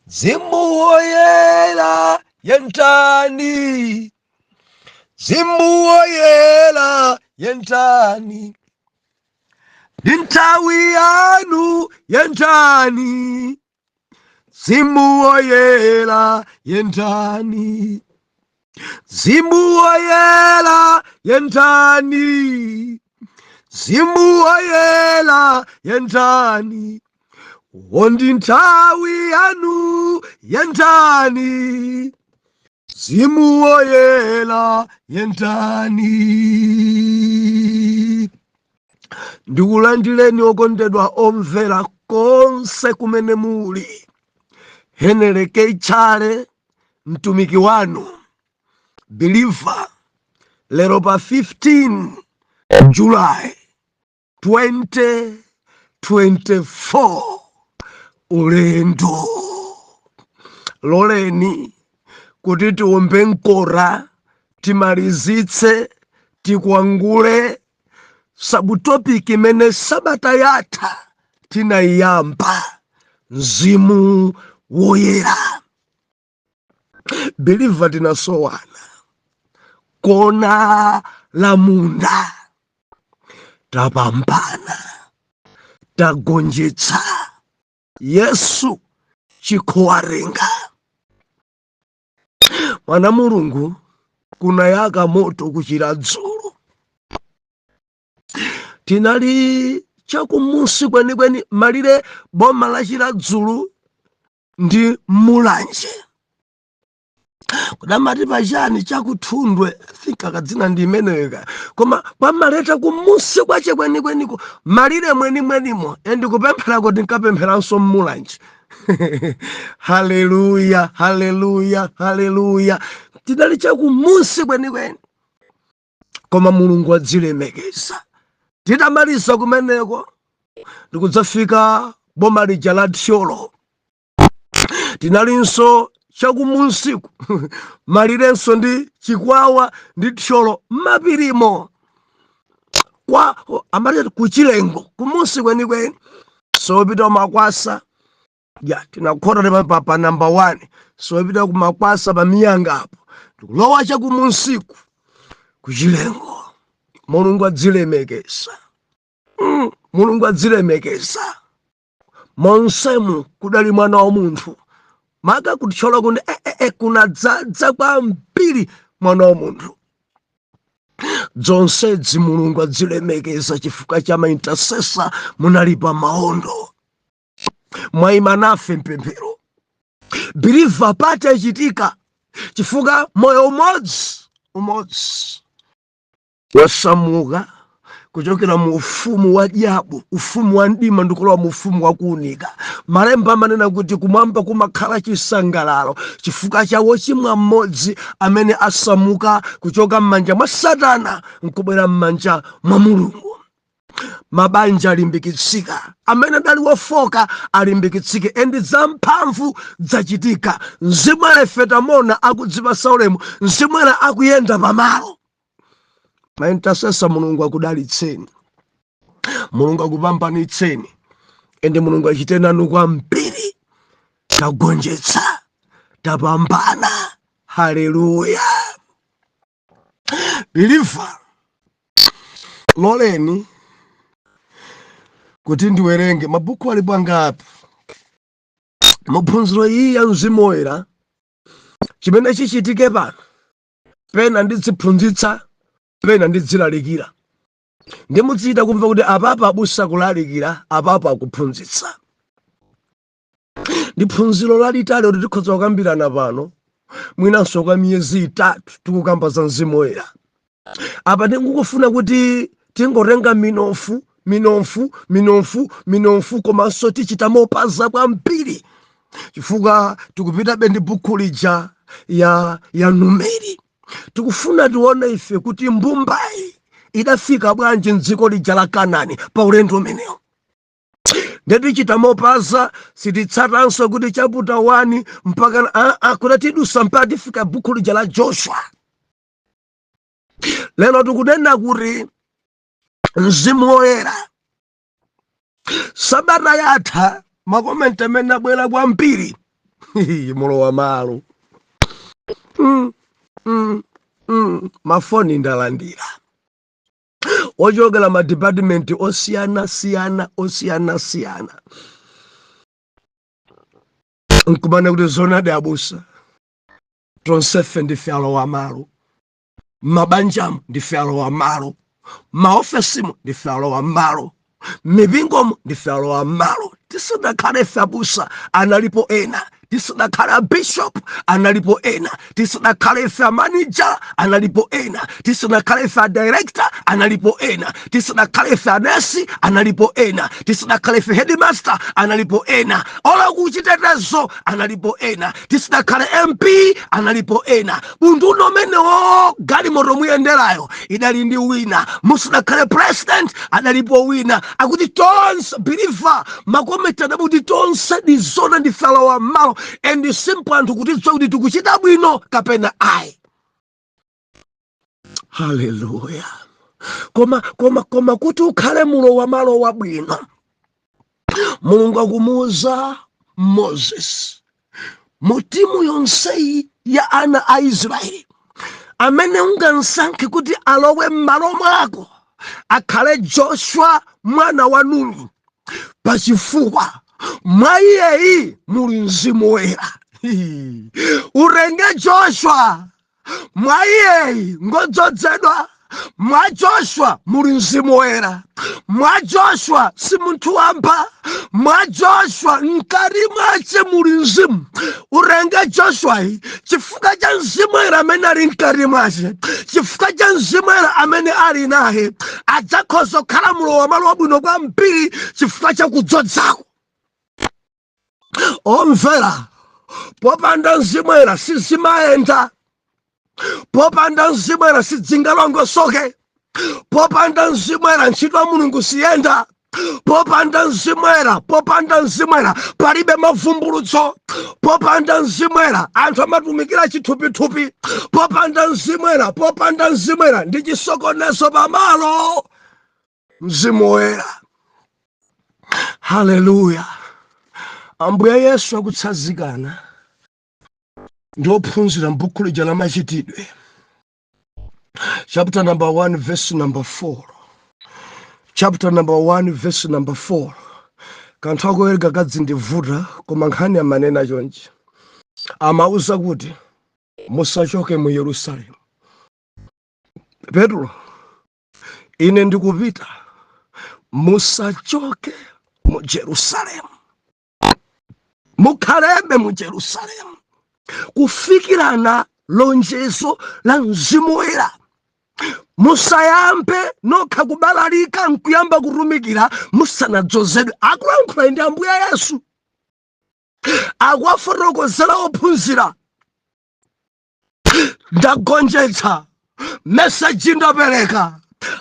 Mzimu Woyera yendani, Mzimu Woyera yendani, ndi nthawi yanu yendani, Mzimu Woyera yendani, Mzimu Woyera yendani, Mzimu Woyera yendani, ndi nthawi yanu yendani, Mzimu Woyera yendani. Ndikulandireni okondedwa omvera konse kumene muli. Henry K. Chale, mtumiki wanu believer, lero pa 15 July 2024, ulendo loleni kuti tiombe mkora, timalizitse, tikwangule subtopic imene sabata yatha tinayiyamba, Mzimu Woyera. Believer, tinasowana kona la munda, tapambana, tagonjetsa. Yesu chikhowarenga mwana Mulungu, kunayaka moto kuChiradzulu. Tinali chakumusi kwenikweni, malire boma la Chiradzulu ndi Mulanje, kudamati pachani chakuthundwe, I think akadzina ndi imeneyo, koma kwamaleta kumusi kwache kwenikweniko, malire mwenimwenimo. Ndikupemphera kuti nkapempheranso mMulanje. Haleluya, haleluya, haleluya! Tinali chakumusi kwenikweni, koma Mulungu adzilemekeza. Titamaliza kumeneko, ndikudzafika boma lija la Thyolo. Tinalinso chakumunsiku, malirenso ndi Chikwawa ndi Thyolo, mapirimo kwa amati kuchilengo, kumusi kwenikweni. Sopita kumakwasa ya tinakhota pa number 1, sopita kumakwasa pa miyangapo, ndikulowa chakumunsiku kuchilengo. Mulungu adzilemekeza. Mulungu adzilemekeza. Monsemu kudali mwana wa munthu, maka kuThyola kundi kunadzadza kwambiri mwana wa munthu. Zonsezi Mulungu adzilemekeza chifukwa cha maintercessor. Munali pa maondo, mwayima nafe mpemphero. Believer, party achitika chifukwa moyo umodzi umodzi wasamuka kuchokera mu ufumu wa diabo, ufumu wa mdima, ndikulowa mu ufumu wa kuunika. Malemba amanena kuti kumwamba kumakhala chisangalalo chifukwa cha wochimwa mmodzi amene asamuka kuchoka m'manja mwa Satana nkubwera m'manja mwa Mulungu. Mabanja alimbikitsika, amene adali wofoka alimbikitsike, and zamphamvu zachitika. Mzimu ife tamona akudzipasa ulemu, Mzimu akuyenda pamalo. Maintercessor, Mulungu akudalitseni, Mulungu akupambanitseni, and Mulungu achite nanu kwambiri. Tagonjetsa, tapambana, haleluya! Believer, loleni kuti ndiwerenge mabuku alipo angapo muphunziro iyi ya Mzimu Woyera. Chimene chichitike pano, pena ndidziphunzitsa, pena ndidzilalikira, ndimudzichita kumva kuti apapa abusa kulalikira, apapa akuphunzitsa. Ndi phunziro lalitali kuti tikhoza kukambirana pano mwinanso kwa miyezi 3 tikukamba za Mzimu Woyera. Apa ndikukufuna kuti tingotenga minofu, minofu, minofu, minofu, komanso tichita mopaza kwambiri chifukwa tikupitabe ndi buku lija ya Numeri. Tikufuna tione ife kuti mbumbayi idafika bwanji mdziko lija la Kanani pa ulendo umenewo. Ndetichita mopaza, sititsatanso kuti chapter 1 mpaka kuti tidusa mpaka tifika buku lija la Joshua. Lero tikunena kuti Mzimu Woyera. Sabata yatha macomments amene abwera kwambiri Mulowa malo. Mafoni ndalandira ochokera ma department osiyana-siyana, osiyana-siyana, nkumana kuti zonadi abusa, tonsefe ndife alowa malo. Mabanjamo ndife alowa malo, maofesimo ndife alowa malo, mipingomo ndife alowa malo. Tisadakhale ife abusa, analipo ena. Tisadakhale a bishop, analipo ena. Tisadakhale ife a manager, analipo ena. Tisadakhale ife a director, analipo ena. Tisadakhale ife a nesi, analipo ena. Tisadakhale ife headmaster, analipo ena. Ola kuchitetezo, analipo ena. Tisadakhale MP, analipo ena. Unduna umenewo galimoto muyenderayo idali ndi wina. Musadakhale president, adalipo wina. Akuti tonse, believer, ma comment adabuti tonse ndizona ndife alowa malo, and simple anthu kutidziwa kuti tikuchita bwino kapena ayi. Haleluya! Koma kuti ukhale mulowa malo wabwino, Mulungu akumuuza Moses, mu timu yonseyi ya ana a Israeli, amene ungansankhe kuti alowe m'malo mwako akhale Joshua mwana wa Nuni, pachifukwa mwa iyeyi muli Mzimu Woyera. Urenge Joshua, mwa iyeyi ngodzozedwa. Mwa Joshua muli Mzimu Woyera. Mwa Joshua si munthu wamba. Mwa Joshua, mkati mwace muli mzimu. Urenge Joshuayi chifukwa cha Mzimu Woyera amene ali mkati mwace, chifukwa cha Mzimu Woyera amene ali naye, adzakhoza kukhala mulowa malo wabwino kwambiri chifukwa cha kudzozako. Omvera, popanda Mzimu Woyera sizimayenda. Popanda Mzimu Woyera sidzingalongosoke. Popanda Mzimu Woyera ntchito ya Mulungu siyenda. Popanda Mzimu Woyera, popanda Mzimu Woyera palibe mavumbulutso. Popanda Mzimu Woyera anthu amatumikira chithupithupi. Popanda Mzimu Woyera, popanda Mzimu Woyera ndi chisokonezo pamalo. Mzimu Woyera, haleluya! Ambuye Yesu akutsazikana ndi ophunzira m'buku lija la Machitidwe, chapter number 1, verse number 4, chapter number 1, verse number 4. Kanthu akuwerenga kadzindivuta, koma nkhani amanena chonchi, amauza kuti musachoke mu Yerusalemu. Petro, ine ndikupita, musachoke mu Jerusalemu, mukhalebe mu Jerusalemu kufikirana lonjezo la Mzimu Woyera. Musayambe nokha kubalalika nkuyamba kutumikira musanadzozedwe. Akulankhula ndi Ambuye Yesu, akuwafotokozera ophunzira, ndagonjetsa, message ndapereka,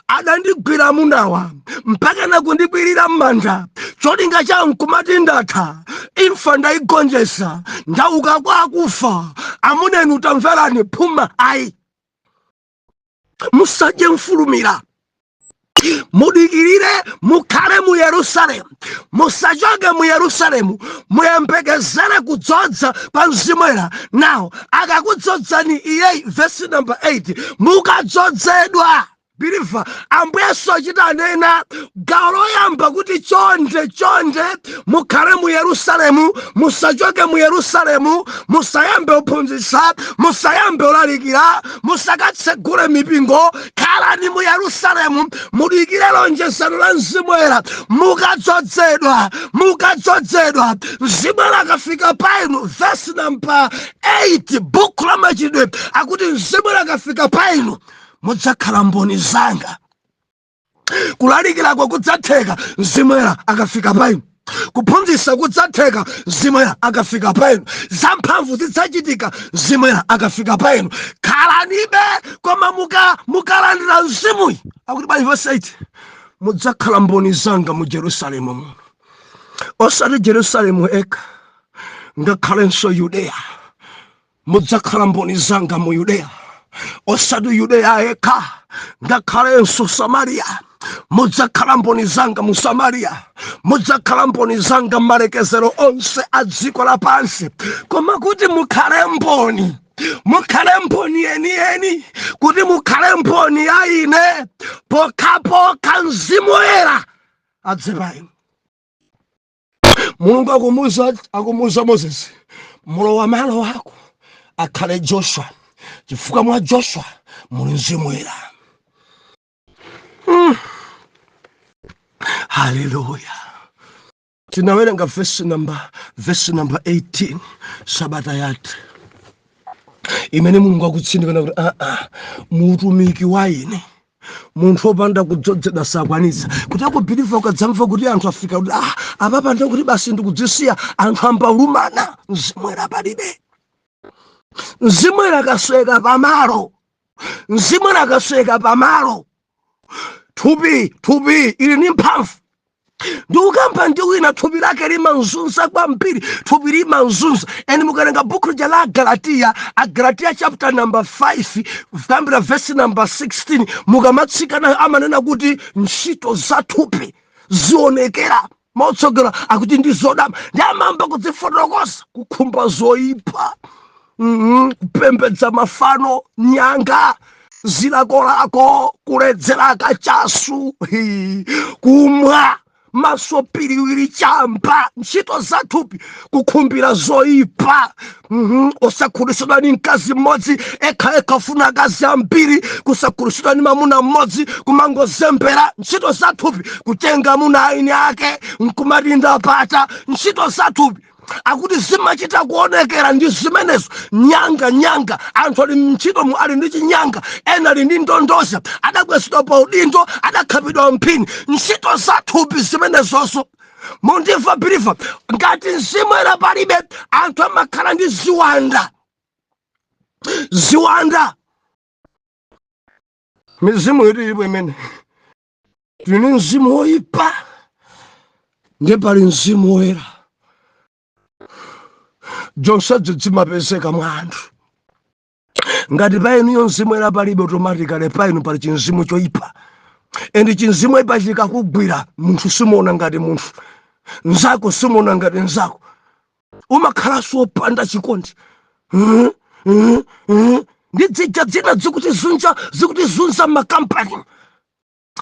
adandigwira munawa mpaka nakundikwirira m'manda, cholinga chawo nkumati ndatha, imfa ndayigonjetsa, ndauka kwa akufa. Amunenu, tamverani, phuma ayi, musadye mfulumira, mudikirire, mukhale mu Yerusalemu, musachoke mu Yerusalemu, muyembekezere kudzodza kwa Mzimu Woyera. Nawo akakudzodzani iyeyi, verse number 8, mukadzodzedwa, believer, Ambuye Yesu achita anena gawo loyamba kuti chonde, chonde, mukhale mu Yerusalemu, musachoke mu Yerusalemu, musayambe kuphunzitsa, musayambe kulalikira, musakatsegule mipingo, khalani mu Yerusalemu, mudikire lonjezano la Mzimu Woyera. Mukadzodzedwa, mukadzodzedwa, Mzimu Woyera akafika pa inu, verse number 8, buku la Machitidwe, akuti Mzimu Woyera akafika pa inu, mudzakhala mboni zanga. Kulalikirako kudzatheka Mzimu Woyera akafika pa inu. Kuphunzitsa kudzatheka Mzimu Woyera akafika pa inu. Zamphamvu zidzachitika Mzimu Woyera akafika pa inu. Khalanibe, koma mukalandira mzimuyi, akuti bali verse 8, mudzakhala mboni zanga mu Jerusalemu muno, osati Jerusalemu eka, ngakhalenso Yudeya. Mudzakhala mboni zanga mu Yudeya, osati Yudeya yekha, ngakhalenso Samariya. Mudzakhala mboni zanga mu Samariya, mudzakhala mboni zanga m'malekezero onse a dziko lapansi. Koma kuti mukhale mboni, mukhale mboni yeniyeni, kuti mukhale mboni ya ine, pokhapokha Mzimu Woyera adze pa inu. Mulungu akumuuza Moses, mulowa malo wako akhale Joshua, chifukwa mwa Joshua muli Mzimu Woyera. Haleluya. Tinawerenga verse number 18 sabata yatha, imene Mulungu akutsindikana kuti aa, muutumiki wa ine munthu wopanda kudzozedwa sakwanitsa. Kuti akubelieva, ukadzamva kuti anthu afika kuti ah, apapanda kuti basi ndikudzisiya, anthu ambaulumana. Mzimu Woyera palibe. Mzimu Woyera akasweka pamalo, Mzimu Woyera akasweka pamalo, thupi ili ni mphamvu. Ndikukamba ndi wina, thupi lake limanzunza kwambiri, thupi limanzunza. And mukawerenga buku lija la Galatiya, Agalatiya chapter number 5 kuyambira verse number 16, mukamatsika nayo, amanena kuti ntchito za thupi zionekera motsogera, akuti ndi zodama. Ndi amamba kudzifotokoza: kukhumba zoyipa, kupembedza mafano, nyanga, zilakolako, kuledzera kachasu, hi, kumwa maso piriwiri, chamba, ntchito zathupi, kukhumbira zoyipa, Osakhutitsidwa ni mkazi mmodzi, ekha ekha ufuna akazi ambiri, kusakhutitsidwa ni mamuna mmodzi, kumangozembera, ntchito zathupi, kutenga amuna aini ake nkumati ndapata, ntchito zathupi. Akuti zimachita kuonekera ndi zimenezo. Nyanga, nyanga, anthu ali mntchito mu ali ndi chinyanga, ena ali ndi ndondoza, adakwezedwa pa udindo, adakhapidwa mphini, ntchito zathupi zimenezonso. Mundimva, believer? Ngati Mzimu Woyera palibe, anthu amakhala ndi ziwanda, ziwanda, mizimu yetu ilipo imene tili ndi mzimu woyipa, ndiye pali Mzimu Woyera. Zonsezo zimapezeka mwa anthu. Ngati pa inuyo Mzimu Woyera palibe, automatically pa inu pali chinzimu choyipa. And chinzimu ipa chikakugwira munthu, simuona ngati munthu nzako, simuona ngati nzako, umakhalanso wopanda chikondi. Ndi dzija dzina zikutizunza, zikutizunza m'makampani.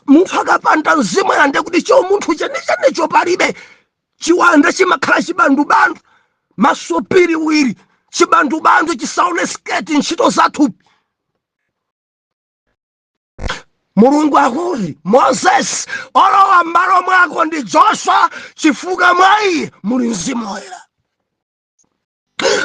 Munthu akapanda Mzimu Woyera, ndiye kuti chomunthu chenichenicho palibe. Chiwanda chimakhala chibandubandu, maso piriwiri, chibandubandu, chisaone sketi, ntchito zathupi. Mulungu akuti, "Moses, olowa m'malo mwako ndi Joshua, chifukwa mwa iye muli Mzimu Woyera."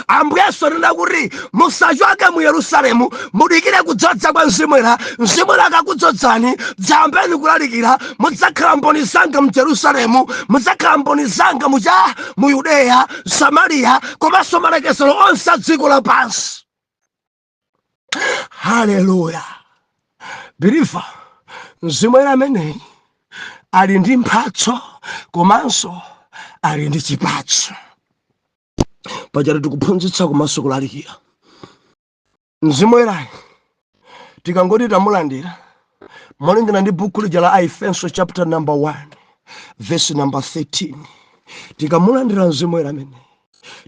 Ambuye Yesu anena kuti musachoke mu Yerusalemu, mudikire kudzodza kwa Mzimu Woyera. Mzimu Woyera akakudzodzani, dzayambeni kulalikira. Mudzakhala mboni zanga mu Jerusalemu, mudzakhala mboni zanga mucha mu Yudeya, Samariya, komanso malekezero onse a dziko lapansi. Haleluya. Believer, Mzimu Woyera ameneyi ali ndi mphatso komanso ali ndi chipatso. Pachati tikuphunzitsa komanso kulalikira. Mzimu Woyerayi tikangoti tamulandira, molingana ndi buku lija la Aefeso chapter number 1 verse number 13, tikamulandira Mzimu Woyera ameneyi,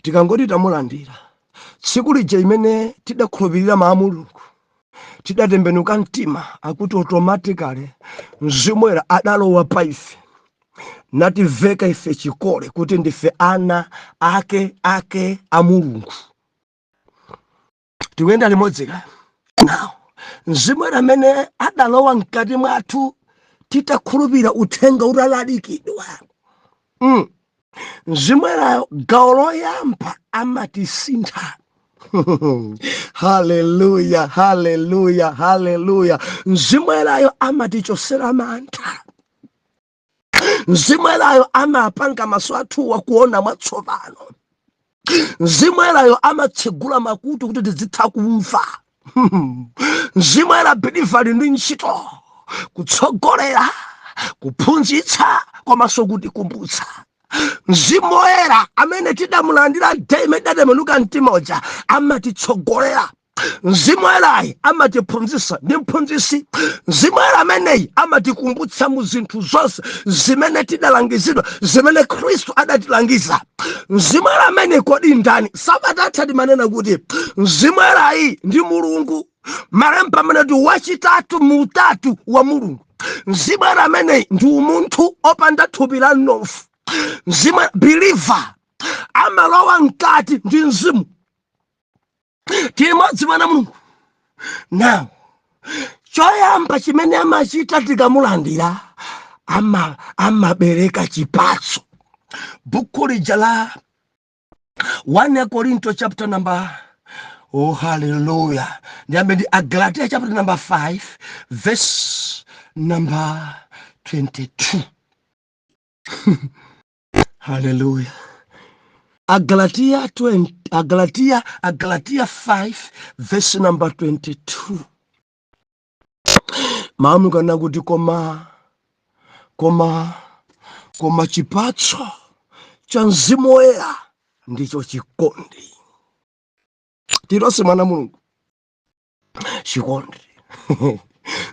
tikangoti tamulandira tsiku lija imene tidakhulupirira mawu a Mulungu, tidatembenuka mtima, akuti automatically Mzimu Woyera adalowa pa ife, nativeka ife chikole kuti ndife ana ake ake a Mulungu. Tikuyenda limodzi ka? Now, Mzimu Woyera amene adalowa mkati mwathu titakhulupirira uthenga utalalikidwa, Mzimu Woyerayo gawo loyamba amatisintha. Haleluya, haleluya, haleluya. Mzimu Woyerayo amatichosera mantha. Mzimu Woyerayo amapanga maso athuwa kuona mwatsopano. Mzimu Woyerayo amatsegula makutu kuti tizitha kumva. Mzimu Woyera, believer, ali ndi ntchito kutsogolera, kuphunzitsa komanso kutikumbutsa. Mzimu Woyera amene tidamulandira day imene tidatembenuka mtima uja amatitsogolera. Mzimu Woyerayi amatiphunzitsa, ndi mphunzitsi. Mzimu Woyera ameneyi amatikumbutsa mu zinthu zonse zimene tidalangizidwa, zimene Khristu adatilangiza. Mzimu Woyera ameneyi kodi ndani? Sabata yatha timanena kuti Mzimu Woyerayi ndi Mulungu. Malemba amene ndi wachitatu mu utatu wa Mulungu. Mzimu Woyera ameneyi ndi umunthu opanda thupi la mnofu. Mzimu, believer, amalowa mkati ndi mzimu, tili modzi mwana Mulungu. Now, choyamba chimene amachita tikamulandira, amabereka chipatso. Buku lija la 1 Korinto chapter number, oh hallelujah, ndiyambe ndi Agalatia chapter number 5 verse number 22. Hallelujah. Agalatia 20, Agalatia 5 verse number 22. Mawu kana kuti koma chipatso cha Mzimu Woyera ndicho chikondi. Tilonse mwana Mulungu, chikondi.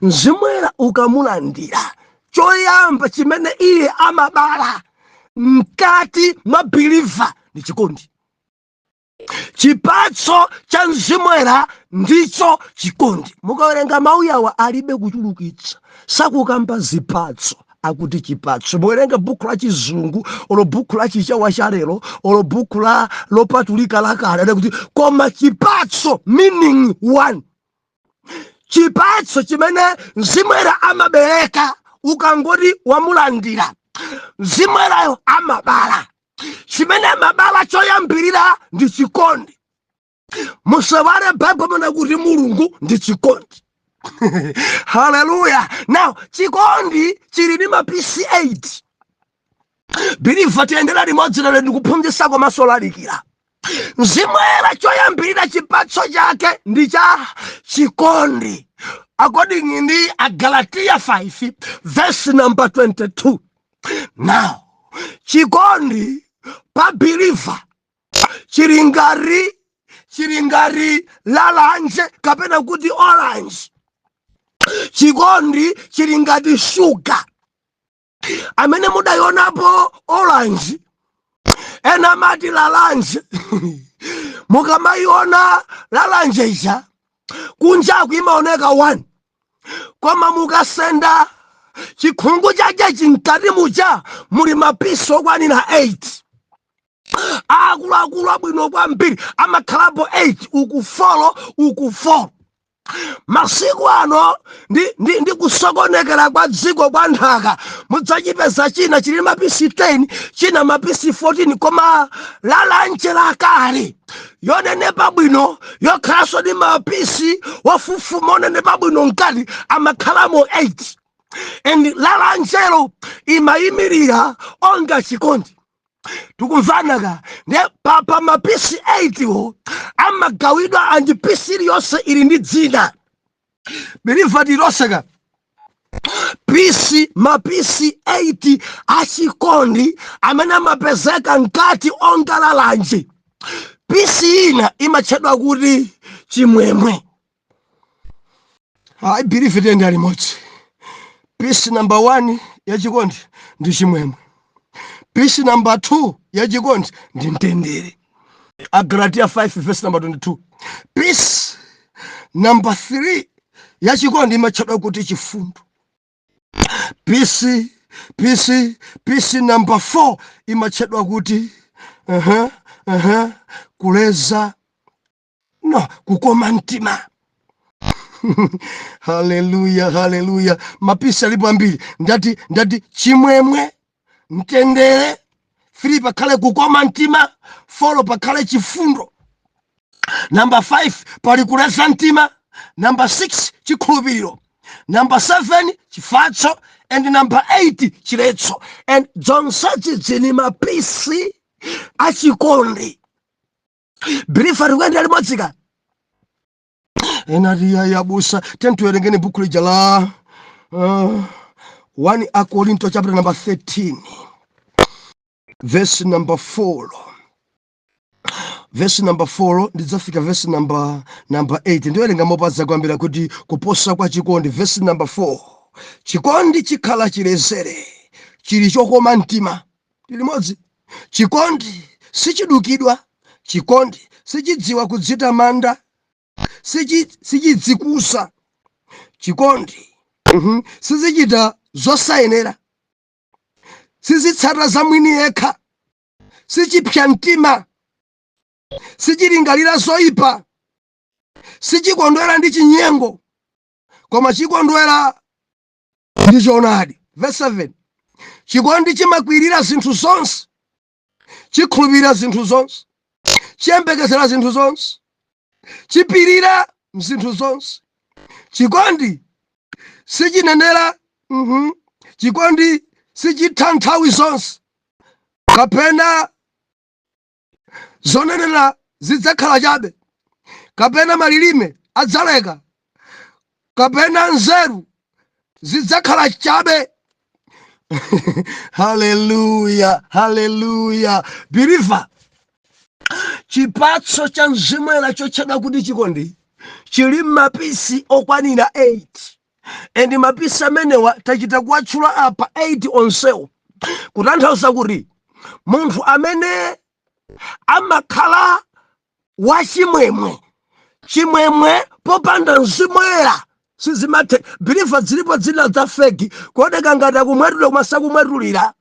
Mzimu Woyera ukamulandira, choyamba chimene iye amabala mkati mwa believer ndi chikondi. Chipatso cha Mzimu Woyera ndicho chikondi. Mukawerenga mawu yawa, alibe kuchulukitsa, sakukamba zipatso, akuti chipatso. Muwerenge buku la Chizungu olo buku la Chichewa cha lero olo buku la Lopatulika lakale, akuti koma chipatso, meaning one. Chipatso chimene Mzimu Woyera amabereka ukangoti wamulandira Mzimu Woyerayo, amabala, chimene amabala choyambirira ndi chikondi. Musawale, Baibulo mana kuti Mulungu ndi chikondi. Haleluya. Now, chikondi chili ndi mapisi 8. Believer, tiyendera limodzi lero, ndikuphunzitsa komanso lalikira. Mzimu Woyera choyambirira chipatso chake ndi cha chikondi, according ndi Agalatia 5 verse number 22. Now, chikondi pa believer chili ngati lalanje kapena kuti orange. Chikondi chili ngati shuga. Amene mudayionapo orange, ena amati lalanje, mukamayiona lalanje ija, kunjaku imaoneka 1, koma mukasenda chikhungu chake chimkati muja muli mapisi okwanira 8, akuluakulu, abwino kwambiri, amakhalapo 8, uku 4, uku 4. Masiku ano ndi kusokonekera kwa dziko, kwa nthaka, mudzachipeza china chili mapisi 10, china mapisi 14. Koma lalanje lakale yonenepa bwino, yokhalanso ndi mapisi wofufuma, onenepa bwino mkati, amakhalamo 8, and lalanjelo imayimirira onga chikondi. Tikumvana ka? Ndiye pa mapisi 8 wo amagawidwa, and pisi iliyonse ili ndi dzina. Believer, tiloseka pisi, mapisi 8 achikondi amene amapezeka mkati onga lalanje. Pisi ina imatchedwa kuti chimwemwe. I believe tiyenda limodzi. Pisi number 1 yachikondi ndi chimwemwe. Pisi number 2 yachikondi ndi mtendere, Agalatia 5 verse number 22. Pisi number 3 yachikondi imatchedwa kuti chifundo. Pisi number 4 imatchedwa kuti kuleza, no, kukoma mtima. Haleluya, haleluya. Mapisi alipo ambiri. Ndati chimwemwe, mtendere, 3 pakhale kukoma mtima, 4 pakhale chifundo, number 5 pali kuleza mtima, number 6 chikhulupiriro, number 7 chifatso, and number 8 chiletso. And zonsezi zili mapisi achikondi. Believer, tikuyenda limodzi ka? Ena yabusa, tentuwerengeni buku lija la 1 Akorinto chapter number 13 verse number 4. Verse number 4 ndidzafika verse number 8. Ndiwerenga mopaza kwambira kuti kuposa kwa chikondi. Verse number 4: chikondi chikhala chilezere, chili chokoma mtima. Limodzi. Chikondi sichidukidwa, chikondi sichidziwa kudzitamanda, sichidzikusa. Chikondi sizichita zosayenera, sizitsata za mwini yekha, sichipsa mtima, sichilingalira zoyipa, sichikondwera ndi chinyengo, koma chikondwera ndi choonadi. Verse 7: chikondi chimakwirira zinthu zonse, chikhulupirira zinthu zonse, chiyembekezera zinthu zonse, chipirira mzinthu zonse. Chikondi sichinenera, chikondi sichitha nthawi zonse, kapena zonenera zidzakhala chabe, kapena malilime adzaleka, kapena nzeru zidzakhala chabe. Haleluya, haleluya! Believer, chipatso cha Mzimu Woyera chotchedwa kuti chikondi chili mapisi okwanira 8, and mapisi amenewa tachita kuwatchula apa 8 onsewo, kutanthauza kuti munthu amene amakhala wachimwemwe, chimwemwe popanda Mzimu Woyera sizimathe. Believer, zilipo zina za fake, kuoneka ngati akumwetulira koma sakumwetulira,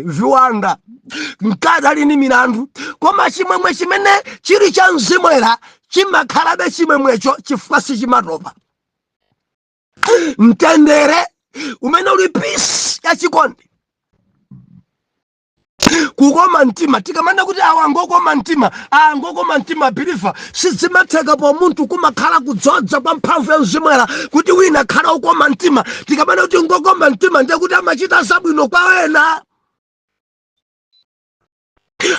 viwanda mkati ali ndi milandu. Koma chimwemwe chimene chili cha Mzimu Woyera chimakhalabe chimwemwecho chifukwa sichimatopa. Mtendere umene uli peace ya chikondi, kukoma mtima. Tikamana kuti awa angokoma mtima, awa angokoma mtima, believer, sizimatheka po munthu. Kumakhala kudzodza kwa mphamvu ya Mzimu Woyera kuti wina akhala okoma mtima. Tikamana kuti ngokoma mtima, ndiye kuti amachita zabwino kwa ena,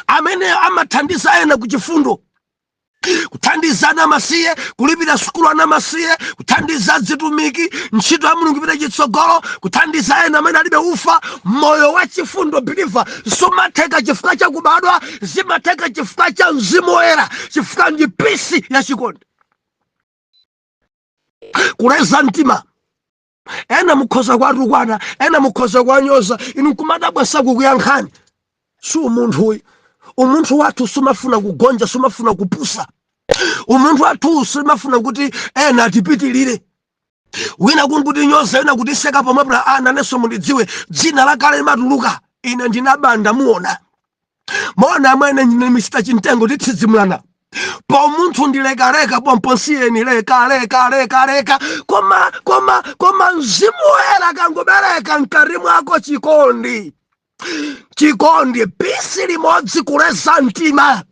amene amathandiza ena kuchifundo, kuthandiza ana amasiye, kulipira sukulu ana amasiye, kuthandiza azitumiki, ntchito ya Mulungu ipite chitsogolo, kuthandiza ena amene alibe ufa. Moyo wa chifundo, believer, sumatheka chifukwa chakubadwa, zimatheka chifukwa cha Mzimu Woyera, chifukwa ndi peace ya chikondi. Kuleza mtima. Ena mukhoza kwatukwana, ena mukhoza kwanyoza, inu nkumadabwa sakukuyankhani. Si umunthu uyu. Umunthu wathu sumafuna kugonja, sumafuna kupusa. Umunthu wathu sumafuna kuti ena atipitilire, wina kungutinyoza, wina kutiseka pomwepo. Ana nenso mundidziwe, dzina lakale limatuluka. Ine ndinabanda, muona mona amwene, ndine Mr Chintengo, tithidzimulana pa umunthu, ndilekaleka pomposiyeni, leka leka leka leka. Koma Mzimu Woyera akangobereka mkati mwako chikondi, chikondi piece limodzi, kuleza mtima.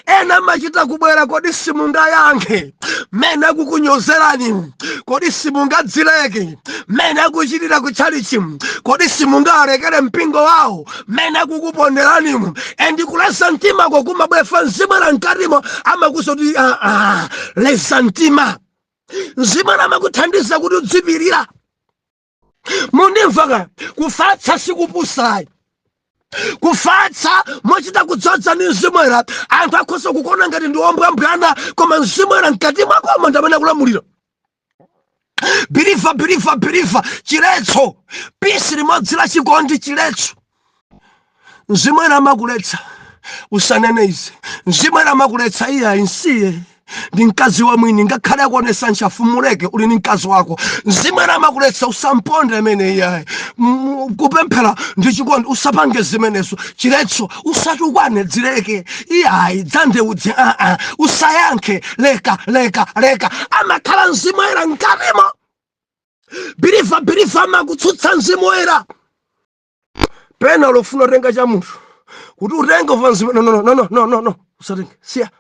Ena amachita kubwera: "Kodi simungayankhe mmene akukunyozerani? Kodi simungadzileke mmene akuchitira kutchalichi? Kodi simungalekere mpingo wawo mmene akukuponderani?" And kuleza mtimako kumabwefa Mzimu Woyera mkatimo, amakuza kuti ah, ah, leza mtima. Mzimu Woyera amakuthandiza kuti udzipirira. Mundimva ka? Kufatsa sikupusayi. Kufatsa mochita kudzodza ndi Mzimu Woyera, anthu akhoza kukuona ngati ndi ombwambwana, koma Mzimu Woyera mkati mwakomo ndi amene akulamulira. Believer, believer, believer, chiletso, piece limodzi la chikondi, chiletso. Mzimu Woyera amakuletsa usanene izi. Mzimu Woyera amakuletsa: iye ayinsiye, ndi mkazi wa mwini, ngakhale akuonesa ntchafu, muleke, uli ndi mkazi wako. Mzimu Woyera amakuletsa usamponde amene iyayi. Kupemphera ndi chikondi, usapange zimenezo, chiletso. Usatukwane, dzileke, iyayi, dzandeudze, aa, usayankhe, leka leka leka. Amakhala Mzimu Woyera mkatimo. Believer, believer, amakutsutsa Mzimu Woyera. Pena ulofuna utenga cha munthu, kuti utenge uva Mzimu: "No, no, no, no, no, no, no, usatenge, siya."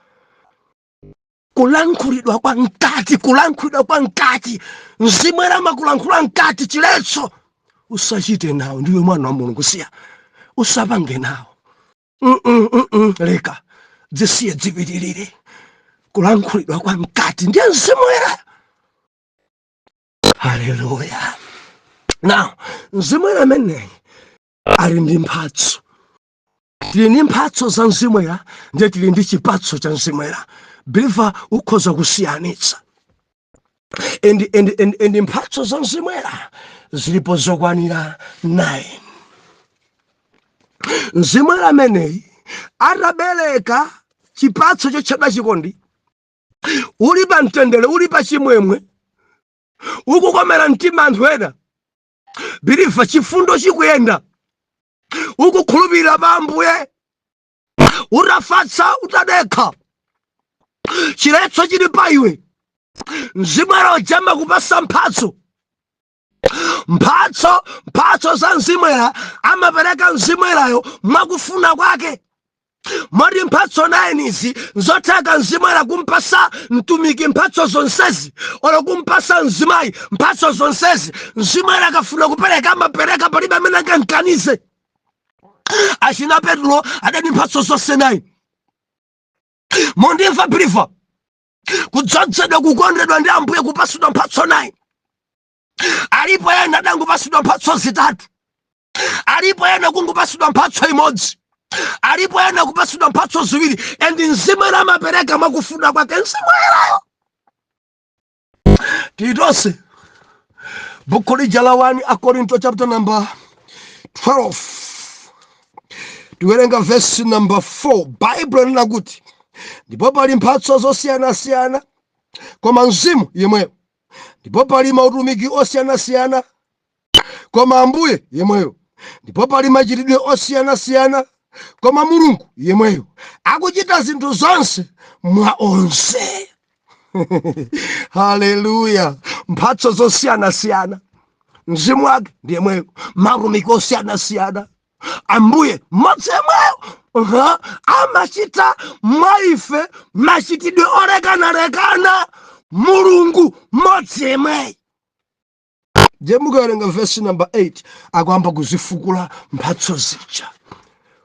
Kulankhulidwa kwa mkati, kulankhulidwa kwa mkati, Mzimu Woyera amakulankhula mkati. Chiletso: usachite nawo, ndiwe mwana wa Mulungu, siya, usapange nawo. Leka, zisiye dzipitirire. Kulankhulidwa kwa mkati ndiye Mzimu Woyera. Haleluya! Now, Mzimu Woyera ameneyi ali ndi mphatso. Tili ndi mphatso za Mzimu Woyera, ndiye tili ndi chipatso cha Mzimu Woyera. Believer, ukhoza kusiyanitsa. And mphatso za Mzimu Woyera zilipo zokwanira 9. Mzimu Woyera ameneyi atabereka chipatso chotchedwa chikondi, uli pa mtendere, uli pa chimwemwe, ukukomera mtima anthu ena, believer, chifundo chikuyenda, ukukhulupirira pa Ambuye, utafatsa, utadekha, chiletso chili pa iwe, Mzimu Woyera uja amakupasa mphatso. Mphatso za Mzimu Woyera amapereka Mzimu Woyerayo mwakufuna kwake. Moti mphatso 9 izi nzotheka Mzimu Woyera kumpasa mtumiki mphatso zonsezi, olo kumpasa mzimayi mphatso zonsezi. Mzimu Woyera akafuna kupereka amapereka, palibe amene angamkanize. Achina Petro adani mphatso zonse 9. Mundimva, believer? Kudzozedwa, kukondedwa ndi Ambuye, kupasidwa mphatso 9. Alipo ena adangopasidwa mphatso zitatu, alipo ena kungopasidwa mphatso imodzi, alipo ena kupasidwa mphatso ziwiri. And Mzimu Woyera amapereka mwakufuna kwake. Mzimu Woyerayo titonse, buku lija la 1 Akorinto chapter number 12, tiwerenga verse number 4. Bible lina kuti, "Ndipo pali mphatso zosiyanasiyana, koma Mzimu yemweyo; ndipo pali mautumiki osiyanasiyana, koma Ambuye yemweyo; ndipo pali machitidwe osiyanasiyana, koma Mulungu yemweyo akuchita zinthu zonse mwa onse." Haleluya! Mphatso zosiyanasiyana, Mzimu wake ndi yemweyo. Mautumiki osiyanasiyana, Ambuye mmodzi yemweyo. Amachita mwa ife machitidwe olekanalekana, Mulungu mmodzi yemweyo. Ndiye mukawerenga vesi number 8, akuyamba kuzifukula mphatso zija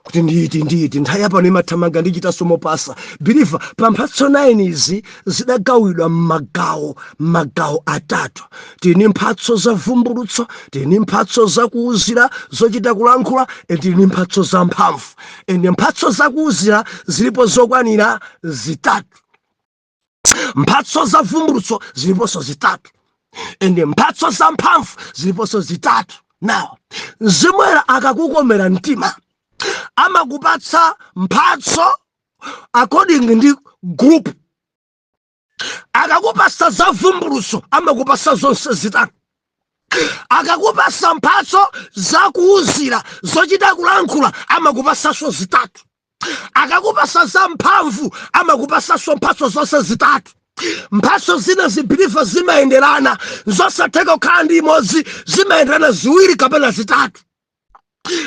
kuti nditi nditi. Nthawi yapano imathamanga, ndichitanso mopasa. Believer, pa mphatso 9 izi zidagawidwa m'magawo, magawo atatu. Tili mphatso za vumbulutso, tili mphatso zakuuzira zochita kulankhula, and tili mphatso za mphamvu. And mphatso zakuuzira zilipo zokwanira zitatu, mphatso za vumbulutso ziliponso zitatu, and mphatso za mphamvu ziliponso zitatu. Now, Mzimu Woyera akakukomera mtima amakupatsa mphatso according ndi group. Akakupasa za vumbulutso amakupasa zonse zitatu. Akakupasa mphatso zakuuzira zochita kulankhula amakupasanso zitatu. Akakupasa za mphamvu amakupasanso mphatso zonse zitatu. Mphatso zina zi, believer, zimayenderana. Zosatheka kukhala ndi imodzi, zimayenderana ziwiri kapena zitatu.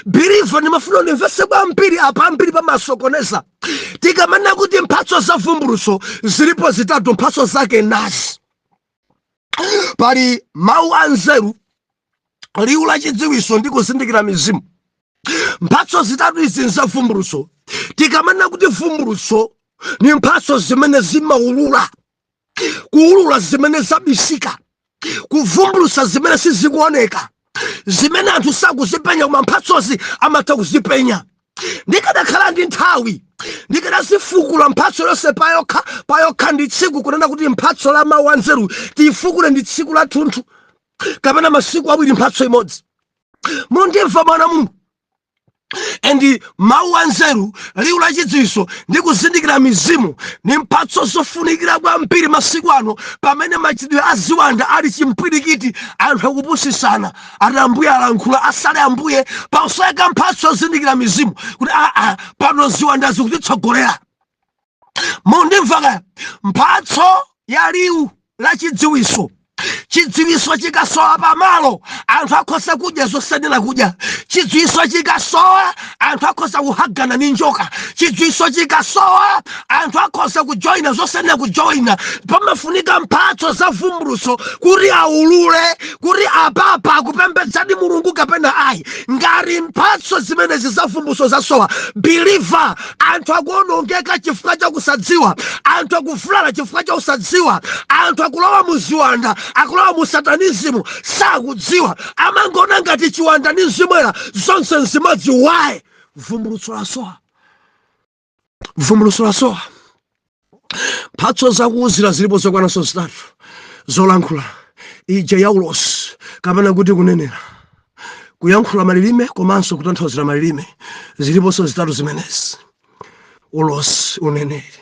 Believer, ndimafuna ndimvese kwambiri apa, ambiri pamasokoneza. Tikamanena kuti mphatso za vumbulutso zilipo zitatu, mphatso zake nazi: pali mawu anzeru, liwu la chidziwiso ndi kuzindikira mizimu. Mphatso zitatu izi nzavumbulutso. Tikamanena kuti vumbulutso ni mphatso zimene zimaulula, kuulula zimene zabisika, kuvumbulutsa zimene sizikuoneka, zimene anthu sakuzipenya, koma mphatsozi amatha kuzipenya. Ndikadakhala ndi nthawi ndikanazifukula mphatso yonse payokha payokha ndi tsiku, kunena kuti mphatso la mawu anzeru tiyifukule ndi tsiku la thunthu kapena masiku 2, mphatso imodzi. Mundimva, mwana Mulungu? And mawu anzeru, liwu la chidziwiso ndi kuzindikira mizimu ni mphatso zofunikira kwambiri masiku ano pamene machitidwe a ziwanda ali chimpwirikiti. Anthu akupusisana, ati Ambuye alankhula, asale Ambuye. Pasoweka mphatso yozindikira mizimu kuti aa, pano ziwanda zikutitsogolera. Mundimva kaya? Mphatso ya liwu la chidziwiso. Chidziwiso chikasowa pamalo, anthu akhoza kudya zosanena kudya. Chidziwiso chikasowa, anthu akhoza kuhagana ndi njoka. Chidziwiso chikasowa, anthu akhoza kujoyina zosanena kujoyina. Pamafunika mphatso za vumbulutso kuti aulule kuti apapa akupembedzadi Mulungu kapena ayi. Ngati mphatso zimenezi za vumbulutso zasowa, believer, anthu akuonongeka chifukwa cha kusadziwa, anthu akuvulala chifukwa cha kusadziwa, anthu akulowa mu ziwanda, akulowa mu satanism, sakudziwa. Amangoona ngati chiwanda ndi mzimu woyera zonse nzimodzi. Why? Vumbulutso lasowa. Vumbulutso lasowa. Mphatso zakuuzira zilipo zokwananso zitatu. Zolankhula ija ya ulosi kapena kuti kunenera, kuyankhula malilime komanso kutanthauzira malilime, ziliponso zitatu zimenezi: ulosi, uneneri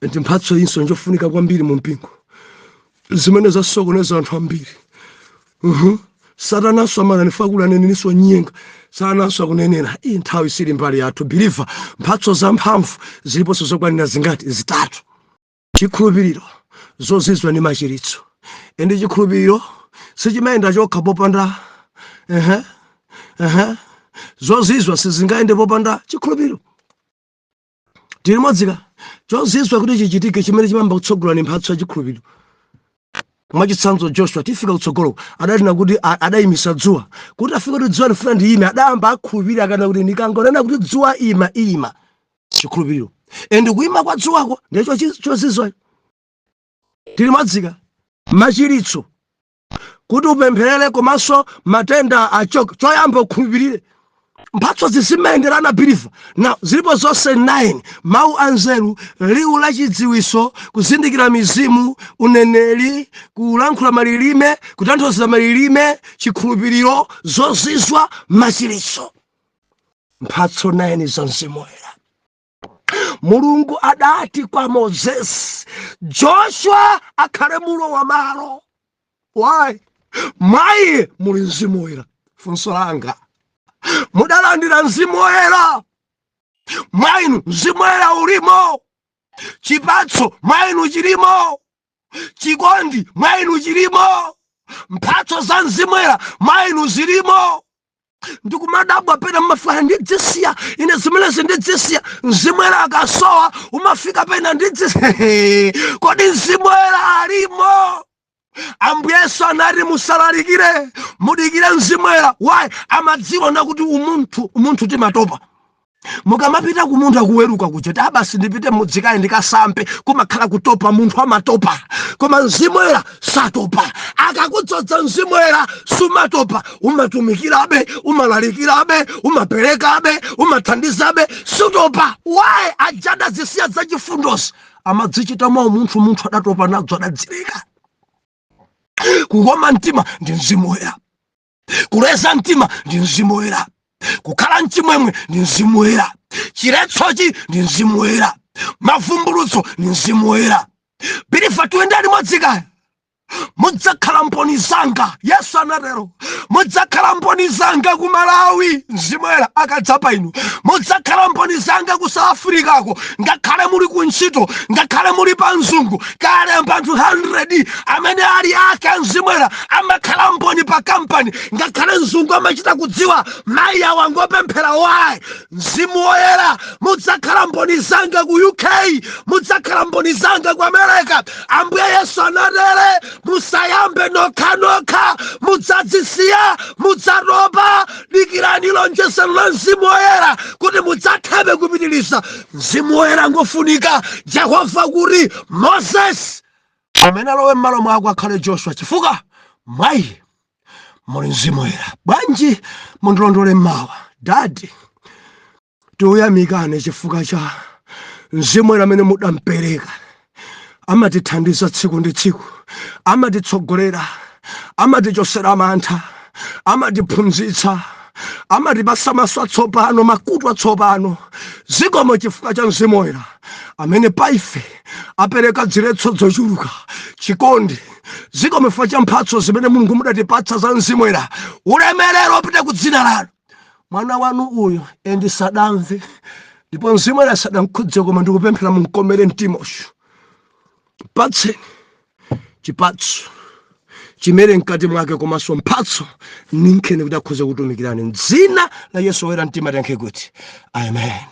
ndi mphatso inso njofunika kwambiri mu mpingo, zimene zasokoneza anthu ambiri. Satananso amananifa kuli aneneriso nyenga, satananso akunenera. Iyi nthawi sili mbali yathu, believer. Mphatso zamphamvu ziliponso zokwanira zingati? Zitatu: chikhulupiriro, zozizwa ndi machiritso. And chikhulupiriro sichimayenda chokha popanda ehe ehe zozizwa sizingayende popanda chikhulupiriro. Tili modzika? Chozizwa kuti chichitike, chimene chimamba kutsogola ni mphatso ya chikhulupiriro. Mwachitsanzo, Joshua, tifika kutsogolo, adanena kuti adayimisa dzuwa. Kuti afike kuti dzuwa lifuna ndiyime, adayamba akhulupirira akana kuti ndikangonena kuti dzuwa ima, ima. Chikhulupiriro. And kuyima kwa dzuwako ndicho chozizwa. Tili modzika? Machiritso, kuti upempherere komanso matenda achoke, choyamba ukhulupirire. Mphatso zizimayenderana, believer. Na zilipo zonse 9: mawu anzeru, liwu la chidziwiso, kuzindikira mizimu, uneneri, kulankhula malilime, kutanthauzira malilime, chikhulupiriro, zozizwa, machiritso. Mphatso 9 za Mzimu Woyera. Mulungu adati kwa Mozesi, "Joshua akhale mulo wa malo." Why? Mwayi muli Mzimu Woyera. Funso langa, mudalandira Mzimu Woyera? Mwainu Mzimu Woyera ulimo? Chipatso mwainu chilimo? Chikondi mwainu chilimo? Mphatso za Mzimu Woyera mwainu zilimo? Ndikumadabwa pena mmafika, ndidzisiya ine zimenezi, ndidzisiya. Mzimu Woyera akasowa umafika pena ndidzisiya. Kodi Mzimu Woyera alimo? Ambuye Yesu anati, "Musalalikire, mudikire Mzimu Woyera." Why? Amadziwa nakuti umunthu, umunthu timatopa. Mukamapita ku munthu akuweruka kuja ti abasi, ndipite mudzikayi ndikasambe, kumakhala kutopa. Munthu amatopa, koma Mzimu Woyera satopa. Akakudzodza Mzimu Woyera sumatopa, umatumikirabe, umalalikirabe, umaperekabe, umathandizabe, sutopa. Why? Ajada zisiya zachifundozi amadzichita mwa umunthu. Munthu adatopa nadzo, adadzileka. Kukoma mtima ndi Mzimu Woyera, kuleza mtima ndi Mzimu Woyera, kukhala mchimwemwe ndi Mzimu Woyera, chiletsochi ndi Mzimu Woyera, mavumbulutso ndi Mzimu Woyera. Believer, tuyendani modzikaya. "Mudzakhala mboni zanga," Yesu anatero. "Mudzakhala mboni zanga ku Malawi." Mzimu Woyera akadzapa inu, mudzakhala mboni zanga ku South Africako, ngakhale muli ku ntchito, ngakhale muli pa mzungu. Kalemba anthu 100 amene ali ake a Mzimu Woyera, amakhala mboni pa kampani, ngakhale mzungu amachita kudziwa mayi awo angopemphera. Why? Mzimu Woyera. "Mudzakhala mboni zanga ku UK, mudzakhala mboni zanga ku America," Ambuye Yesu anatere. Musayambe nokhanokha, mudzadzisiya, mudzatopa. Dikirani lonjezero la Mzimu Woyera kuti mudzathebe kupitiriza. Mzimu Woyera ngofunika. Jehova kuti, "Moses, amene alowe m'malo mwako akhale Joshua, chifukwa mwayi muli Mzimu Woyera." Bwanji mundilondole mmawa? Daddy, tiuyamikane chifukwa cha Mzimu Woyera amene mudampereka. Amatithandiza tsiku ndi tsiku, amatitsogolera, amatichosera mantha, amatiphunzitsa, amatipasa maso atsopano, makutu atsopano. Zikomo chifukwa cha Mzimu Woyera amene pa ife apereka ziletso zochuluka, chikondi. Zikomo chifukwa cha mphatso zimene Mulungu mudatipatsa za Mzimu Woyera. Ulemerero upite ku dzina lanu. Mwana wanu uyu and sadamve ndipo Mzimu Woyera sadamkhudze, koma ndikupemphera munkomere mtima uyu, patseni chipatso chimere mkati mwake, komanso mphatso ninkheni kuti akhoze kutumikirani. Mdzina la Yesu woyera mtima tiyankhe kuti amen.